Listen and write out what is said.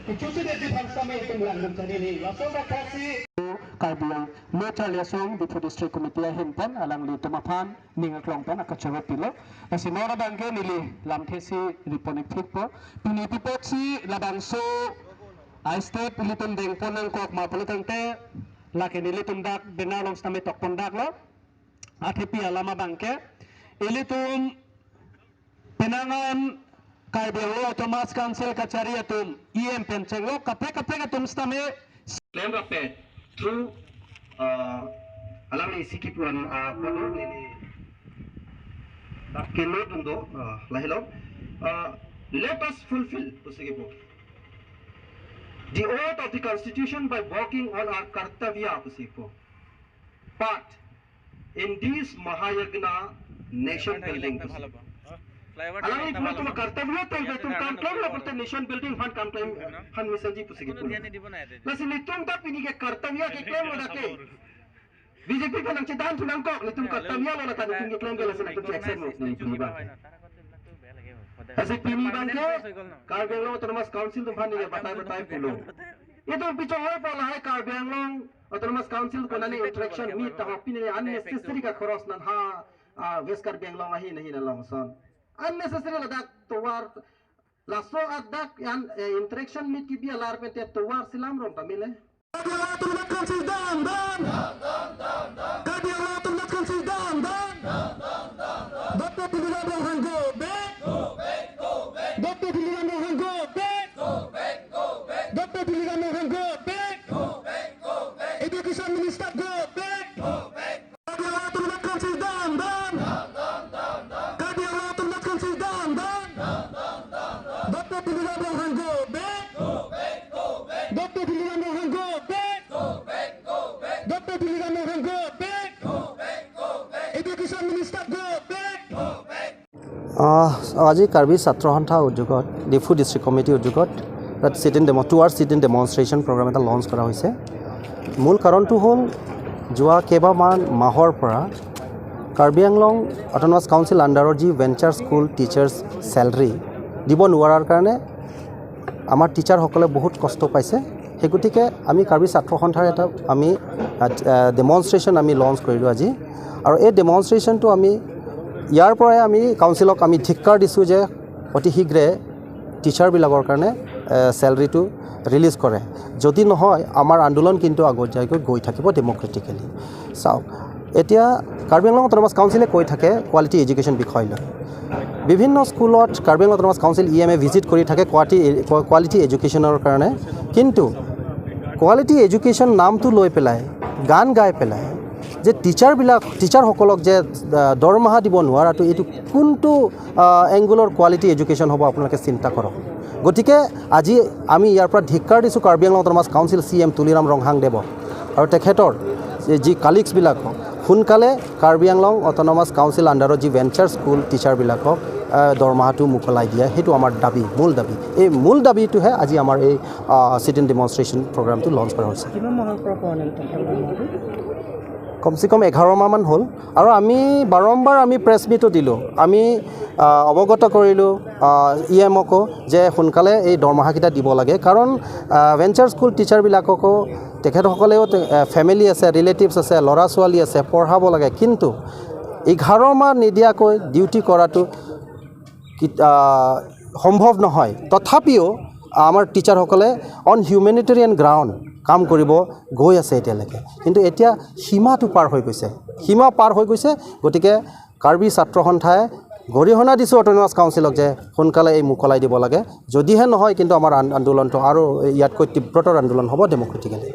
Kichusi de jipang same tum lang dum chani ni laso ba kasi Karbi Local Liaison Diphu District Committee hinten alang li tumaphan ninga klong pen akachawa pilo asi nora bangke nili lamthesi riponik thikpo pini pipotsi labangso I step ilitum deng ponang kok ma polutang te lake nilitum dak benarong stame tok pondak lo athepi alama bangke ilitum penangan Karbi Autonomous Council kachari atum EM pencheng lo kapre kapre atum stame claim rape through alang ni sikipuan pano ni kelo dundo lahilo, let us fulfill pusigipo the oath of the constitution by working on our kartavya pusigipo part in this mahayagna nation building. Alang ni pulo tuma kartavya tel tum kam claim la purte nation building fund kam claim han mission ji pusigipo lasi nitum ta pini ke kartavya ke claim la ke BJP ko nang cedan tu nang kok nitum kartavya la ta nitum ke claim ke lasi nitum accept ni pini ba ase pini bangke Karbi Anglong Autonomous Council tum phan ni batai batai pulo ये तो पीछे और पला है। Karbi Anglong Autonomous Council ko nani interaction meet ta pini unnecessary ka khoros nan ha West Karbi Anglong ahi nahi na long son unnecessary la dak towar laso adak yan interaction meet ki bi alar pe te towar silam rom ta mile. Council down down Karbi Autonomous Council down down Dr. Tuliram Ronghang go back, go back, go back. Dr. Tuliram Ronghang go back, go back, go back. Dr. Tuliram Ronghang go back, go back, go back. Education Minister go back, go back. Karbi Autonomous Council down down Karbi Autonomous Council down down Dr. Tuliram Ronghang go back, go back, go back. Dr. Tuliram Ronghang go back, go back, go back. Dr. Tuliram Ronghang go back, go back, go back. Education Minister go back. আজি কাৰ্বি ছাত্ৰ সন্থা উদ্যোগত, Diphu district কমিটিৰ উদ্যোগত তাত sit in demo 2 hour sit in demonstration program এটা launch কৰা হৈছে। মূল কাৰণটো হ'ল যোৱা কেইবামান মাহৰ পৰা কাৰ্বি আংলং অট'নমাছ কাউন্সিল আণ্ডাৰৰ যি ভেঞ্চাৰ স্কুল টিচাৰ্ছ চেলাৰী দিব নোৱাৰাৰ কাৰণে আমাৰ টিচাৰসকলে বহুত কষ্ট পাইছে। সেই গতিকে আমি কাৰ্বি ছাত্ৰ সন্থাৰ এটা আমি ডেমনষ্ট্ৰেশ্যন আমি লঞ্চ কৰিলোঁ আজি। আৰু এই ডেমনষ্ট্ৰেশ্যনটো আমি ইয়াৰ পৰাই আমি কাউন্সিলক আমি ধিক্কাৰ দিছোঁ যে অতি শীঘ্ৰে টিচাৰবিলাকৰ কাৰণে চেলাৰীটো ৰিলিজ কৰে। যদি নহয়, আমাৰ আন্দোলন কিন্তু আগত যাই গৈ থাকিব ডেম'ক্ৰেটিকেলি। চাওক, এতিয়া কাৰ্বি আংলং অট'নমাছ কাউন্সিলে কৈ থাকে কোৱালিটি এডুকেশ্যন বিষয় লৈ। বিভিন্ন স্কুলত Karbi Anglong autonomous council E M A visit কৰি থাকে কোৱালিটি এডুকেশ্যনৰ কাৰণে। কিন্তু কোৱালিটি এডুকেশ্যন নামটো লৈ পেলাই গান গাই পেলাই যে টিচাৰসকলক যে দৰমহা দিব নোৱাৰাটো, এইটো কোনটো এংগুলৰ কোৱালিটি এডুকেশ্যন হ'ব, আপোনালোকে চিন্তা কৰক। গতিকে আজি আমি ইয়াৰ পৰা ধিক্কাৰ দিছোঁ Karbi Anglong autonomous council C M Tuliram Ronghang দেৱক আৰু তেখেতৰ যি কালিগছবিলাকক সোনকালে কাৰ্বি আংলং অট'নমাছ কাউন্সিল আণ্ডাৰত যি ভেঞ্চাৰ স্কুল টিচাৰবিলাকক দৰমহাটো মোকলাই দিয়া, সেইটো আমাৰ দাবী, মূল দাবী। এই মূল দাবীটোহে আজি আমাৰ এই চিট ইন ডেমনষ্ট্ৰেশ্যন প্ৰগ্ৰামটো লঞ্চ কৰা হৈছে। কিমান মাহৰ পৰা পোৱা নাই তেখেতৰ দৰমহাটো? কমচে কম 11 মাহমান হ'ল। আৰু আমি বাৰম্বাৰ আমি প্ৰেছ মিটো দিলোঁ, আমি অৱগত কৰিলোঁ ই এমকো যে সোনকালে এই দৰমহাকেইটা দিব লাগে। কাৰণ ভেঞ্চাৰ স্কুল টিচাৰবিলাককো তেখেতসকলেও ফেমিলি আছে, ৰিলেটিভছ আছে, ল'ৰা ছোৱালী আছে, পঢ়াব লাগে। কিন্তু 11 মাহ নিদিয়াকৈ ডিউটি কৰাটো সম্ভৱ নহয়। তথাপিও আমাৰ টিচাৰসকলে অন হিউমেনিটেৰিয়ান গ্ৰাউণ্ড কাম কৰিব গৈ আছে এতিয়ালৈকে। কিন্তু এতিয়া সীমাটো পাৰ হৈ গৈছে, সীমা পাৰ হৈ গৈছে। গতিকে কাৰ্বি ছাত্ৰ সন্থাই গৰিহণা দিছোঁ অট'নমাছ কাউন্সিলক যে সোনকালে এই মোকলাই দিব লাগে। যদিহে নহয়, কিন্তু আমাৰ আন্দোলনটো আৰু ইয়াতকৈ তীব্ৰতৰ আন্দোলন হ'ব ডেম'ক্ৰেটিকেলি।